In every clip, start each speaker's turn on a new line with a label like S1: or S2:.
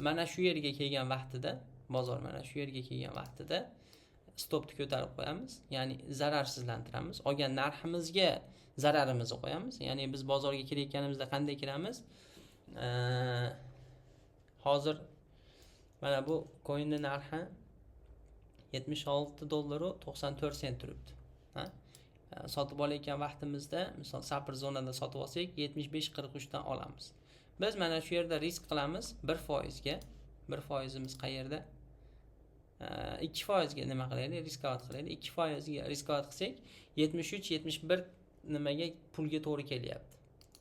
S1: Mana shu yerga kelgan vaqtida, bozor mana shu yerga kelgan vaqtida stopni ko'tarib qo'yamiz, ya'ni zararsizlantiramiz. Olgan narximizga zararimizni qo'yamiz. Ya'ni biz bozorga kirayotganimizda qanday kiramiz? Hozir mana bu coinning narxi $76.94 turibdi. Ha? Sotib olayotgan vaqtimizda, misol sapir zonada sotib olsak, 75.43 dan olamiz. Biz mana shu yerda risk qilamiz 1%ga. 1%imiz qayerda? 2%ga nima qilaylik? Riskovat qilaylik. 2%ga riskovat qilsak, 73.71 nimaga pulga to'g'ri kelyapti.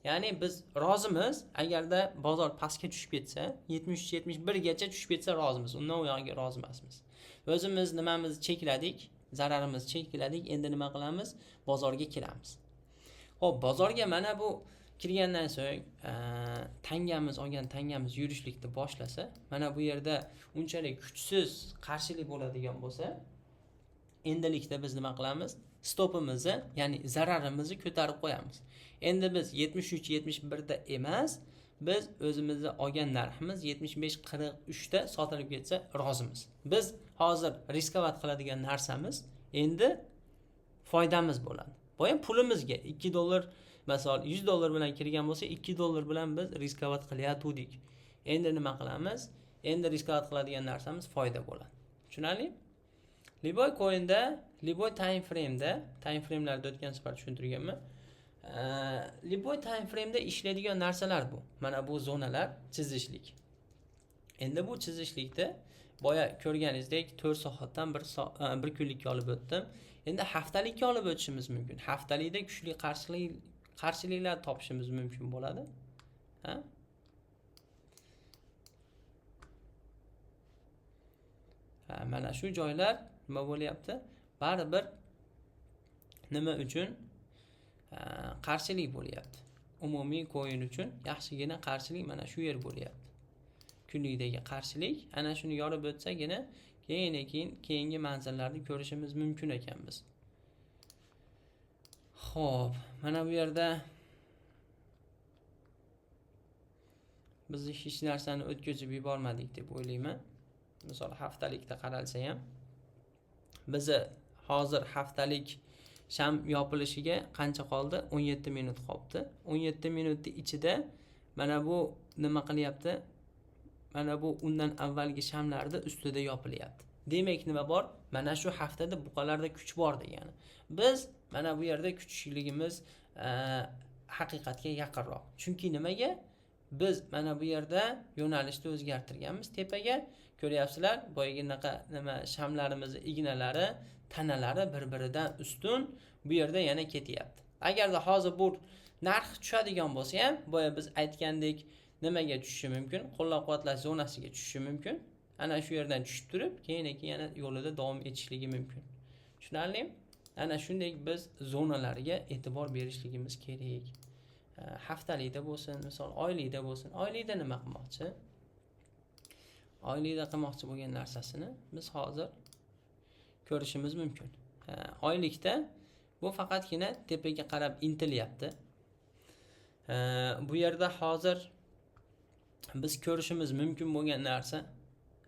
S1: Ya'ni biz rozimiz, agarda bozor pastga tushib ketsa, 73.71 gacha tushib ketsa rozimiz. Undan u yog'iga rozi emasmiz. O'zimiz nimamizni chekladik, zararimizni chekladik. Endi nima qilamiz? Bozorga kiramiz. Xo'p, bozorga mana bu kirgandan so'ng tangamiz, olgan tangamiz yurishlikni boshlasa, mana bu yerda unchalik kuchsiz qarshilik bo'ladigan bo'lsa, endilikda biz nima qilamiz? Stopimizni, ya'ni zararimizni ko'tarib qo'yamiz. Endi biz 73.71 da emas, biz o'zimizni olgan narximiz 75.43 da sotilib ketsa rozimiz. Biz hozir riskovat qiladigan narsamiz endi foydamiz bo'ladi. Boya pulimizga $2, masalan $100 bilan kirgan bo'lsa, $2 bilan biz riskovat qilyatuvdik. Endi nima qilamiz? Endi riskovat qiladigan narsamiz foyda bo'ladi. Tushunarli? Liboy coinda, liboy time frame'da, time frame'larda o'tgan safar tushuntirganman. Liboy time frame'da ishlaydigan narsalar bu. Mana bu zonalar chizishlik. Endi bu chizishlikda boya ko'rganingizdek 4 soatdan bir kunlikka olib o'tdim. Endi haftalikka olib o'tishimiz mumkin. Haftalikda kuchli qarshiliklar topishimiz mumkin bo'ladi. Ha? Ha, mana shu joylar nima bo'lyapti? Baribir nima uchun qarshilik bo'lyapti? Umumiy coin uchun yaxshigina qarshilik mana shu yer bo'lyapti. Kunlikdagi qarshilik ana shuni yorib o'tsagina keyin keyingi manzillarni ko'rishimiz mumkin ekan biz. Xo'p, mana bu yerda biz hech narsani o'tkazib yubormadik deb o'ylayman. Misol haftalikda qaralsa ham bizni hozir haftalik sham yopilishiga qancha qoldi? 17 minut qoldi. 17 minutning ichida mana bu nima qilyapti? Mana bu undan avvalgi shamlarni ustida yopilyapti. Demak, nima bor? Mana shu haftada buqalarda kuch bor degani. Biz mana bu yerda kuchliligimiz haqiqatga yaqinroq. Chunki nimaga? Biz mana bu yerda yo'nalishni o'zgartirganmiz tepaga. Ko'ryapsizlar, boyaginaqa nima shamlarimizni ignalari, tanalari bir-biridan ustun bu yerda yana ketyapti. Agarda hozir bu narx tushadigan bo'lsa ham, boya biz aytgandek nimaga tushishi mumkin? Qo'llab-quvvatlash zonasiga tushishi mumkin. Ana shu yerdan tushib turib, keyin yana yo'lida davom etishligi mumkin. Tushunarlimi? Ana shunday biz zonalarga e'tibor berishligimiz kerak. Haftalikda bo'lsin, misol oylikda bo'lsin. Oylikda nima qilmoqchi? Oylikda qilmoqchi bo'lgan narsasini biz hozir ko'rishimiz mumkin. Oylikda bu faqatgina tepaga qarab intilyapti. Bu yerda hozir biz ko'rishimiz mumkin bo'lgan narsa,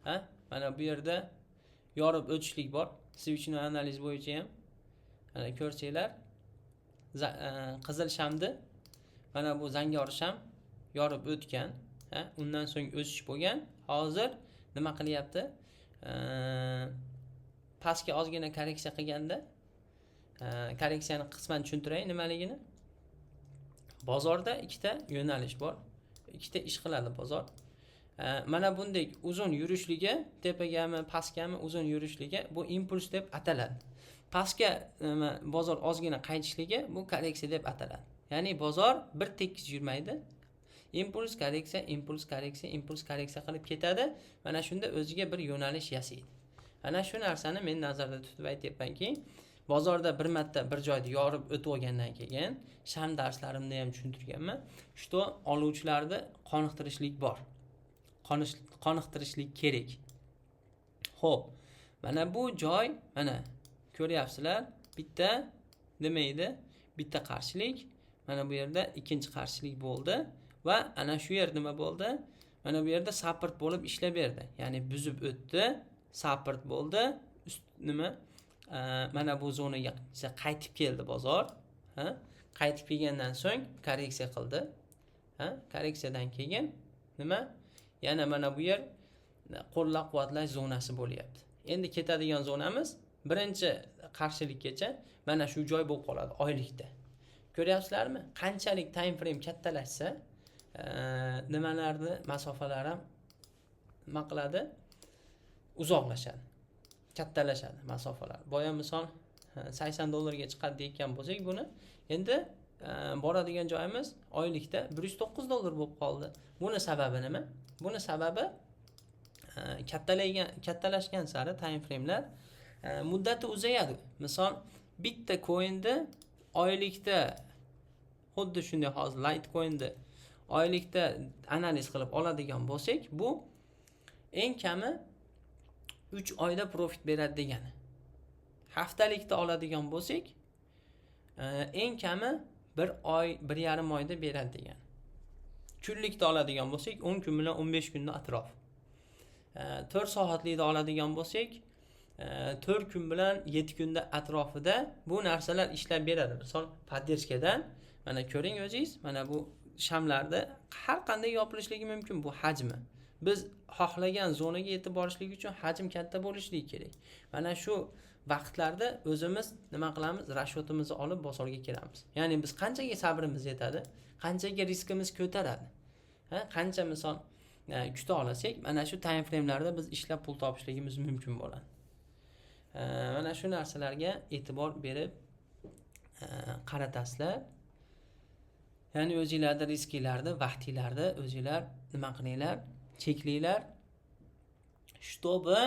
S1: ha? Mana bu yerda yorib o'tishlik bor. Свечной analiz bo'yicha ham mana ko'rsanglar, qizil shamni mana bu zangor sham yorib o'tgan, ha? Undan so'ng o'sish bo'lgan. Hozir nima qilyapti? Pastga ozgina korreksiya qilganda, korreksiyani qisman tushuntiray nimaligini. Bozorda ikkita yo'nalish bor. Ikkita ish qiladi bozor. Mana bunday uzun yurishligi, tepagami, pastgami uzun yurishligi bu impuls deb ataladi. Pastga bozor ozgina qaytishligi bu korreksiya deb ataladi. Ya'ni bozor bir tekis yurmaydi. Impuls, korreksiya, impuls, korreksiya, impuls, korreksiya qilib ketadi. Mana shunda o'ziga bir yo'nalish yasaydi. Ana shu narsani men nazarda tutib aytyapmanki, bozorda bir marta bir joyda yorib o'tib olgandan keyin sham darslarimda ham tushuntirganman, shu oluvchilarni qoniqtirishlik bor. Qoniqtirishlik kerak. Xo'p, mana bu joy, mana ko'ryapsizlar, bitta nima edi? Bitta qarshilik. Mana bu yerda ikkinchi qarshilik bo'ldi va ana shu yer nima bo'ldi? Mana bu yerda support bo'lib ishlab berdi, ya'ni buzib o'tdi, support bo'ldi. Nima, mana bu zonaga qaytib keldi bozor. Ha, qaytib kelgandan so'ng korreksiya qildi. Ha, korreksiyadan keyin nima, yana mana bu yer qo'llab quvvatlash zonasi bo'lyapti. Endi ketadigan zonamiz birinchi qarshilikkacha mana shu joy bo'lib qoladi oylikda. Ko'ryapsizlarmi, qanchalik time frame kattalashsa, nimalarni masofalar ham nima qiladi, uzoqlashadi, kattalashadi masofalar. Boya misol 80 dollarga chiqadi deyotgan bo'lsak, buni endi boradigan joyimiz oylikda 109 dollar bo'lib qoldi. Buni sababi nima? Buni sababi kattalaygan, kattalashgan sari time framelar muddati uzayadi. Misol, bitta coinni oylikda, xuddi shunday hozir Litecoinni oylikda analiz qilib oladigan bo'lsak, bu eng kami 3 oyda profit beradi degani. Haftalikda oladigan bo'lsak, eng kami bir oy, 1,5 oyda beradi degani. Kunlikda oladigan bo'lsak, 10 kun bilan 15 kunni atrofi. 4 soatlikda oladigan bo'lsak, 4 kun bilan 7 kunda atrofida bu narsalar ishlab beradi. Misol, поддержка dan mana ko'ring o'zingiz, mana bu shamlarda har qanday yopilishligi mumkin. Bu hajmi, biz xohlagan zonaga yetib borishlik uchun hajm katta bo'lishligi kerak. Mana shu vaqtlarda o'zimiz nima qilamiz? Расчет imizni olib bozorga kiramiz. Ya'ni biz qanchaga sabrimiz yetadi, qanchaga riskimiz ko'taradi, ha, qancha misol kuta olsak, mana shu time framelarda biz ishlab pul topishligimiz mumkin bo'ladi. Mana shu narsalarga e'tibor berib qaratasizlar. Ya'ni o'zinglarni riskinglarni, vaqtinglarni o'zinglar nima qilinglar, cheklanglar, чтобы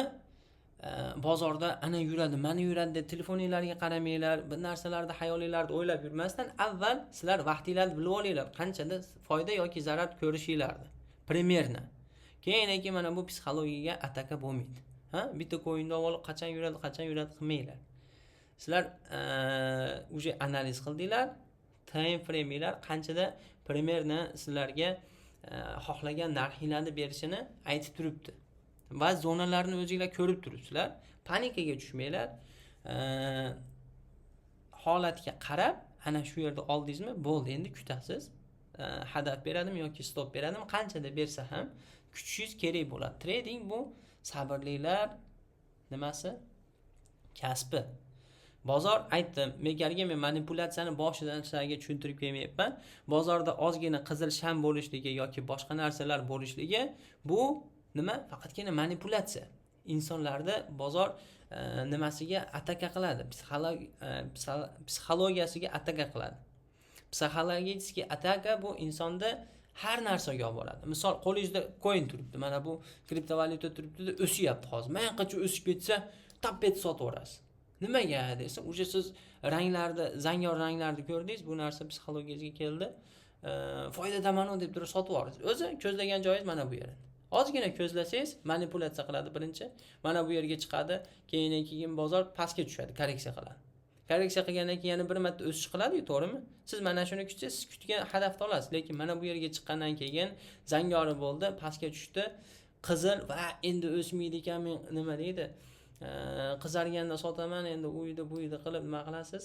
S1: bozorda ana yuradi, mana yuradi deb telefoninglarga qaramanglar, bir narsalarni xayolinglarda o'ylab yurmasdan avval sizlar vaqtinglarni bilib olinglar, qanchada foyda yoki zarar ko'rishinglarni примерно. Keyin keyin mana bu psixologiyaga ataka bo'lmaydi. Ha, bitta coinni olib qachon yuradi, qachon yuradi qilmanglar. Sizlar уже analiz qildinglar, time frame'inglar qanchada примерно sizlarga xohlagan narxinglarni berishini aytib turibdi va zonalarni o'zinglar ko'rib turibsizlar. Panikaga tushmanglar. Holatga qarab ana shu yerda oldingizmi, bo'ldi, endi kutasiz. Hadaf beradimi yoki stop beradimi, qanchada bersa ham kutishingiz kerak bo'ladi. Trading bu sabrlilar nimasi, kasbi. Bozor, aytdim bekorga, men manipulyatsiyani boshidan sizlarga tushuntirib kelmayapman. Bozorda ozgina qizil sham bo'lishligi yoki boshqa narsalar bo'lishligi bu nima? Faqatgina manipulyatsiya. Insonlarni bozor nimasiga ataka qiladi, psixologiyasiga ataka qiladi. Психологический ataka bu insonda har narsaga olib boradi. Misol, qo'lingizda coin turibdi, mana bu kriptovalyuta turibdida, o'syapti hozir. Man qachon o'sib ketsa, tap etib sotib yuborasiz. Nimaga desa, уже siz ranglarni, zangor ranglarni ko'rdingiz, bu narsa psixologiyangizga keldi, foydadamanu deb turib sotib yubordingiz. O'zi ko'zlagan joyingiz mana bu yer. Ozgina ko'zlasangiz, manipulyatsiya qiladi. Birinchi mana bu yerga chiqadi, keyin bozor pastga tushadi, korreksiya qiladi. Korreksiya qilgandan keyin yana bir marta o'sish qiladiyu, to'g'rimi? Siz mana shuni kutsangiz, siz kutgan hadafni olasiz. Lekin mana bu yerga chiqqandan keyin zangori bo'ldi, pastga tushdi, qizil va endi o'smaydi ekan, men nima deydi, qizarganda sotaman endi, u uyda bu uyda qilib nima qilasiz?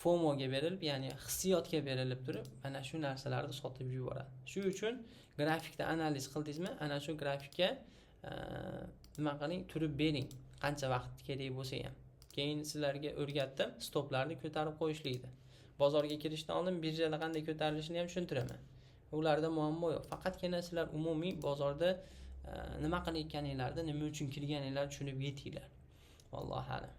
S1: FOMOga berilib, ya'ni hissiyotga berilib turib, mana shu narsalarni sotib yuboradi. Shu uchun grafikda analiz qildingizmi, ana shu grafikka nima qiling, turib bering, qancha vaqt kerak bo'lsa ham. Keyin sizlarga o'rgatdim stoplarni ko'tarib qo'yishlikni. Bozorga kirishdan oldin birjada qanday ko'tarilishini ham tushuntiraman. Ularda muammo yo'q. Faqatgina sizlar umumiy bozorda nima qilayotganinglarni, nima uchun kirganinglarni tushunib yetinglar. Vallohu a'lam.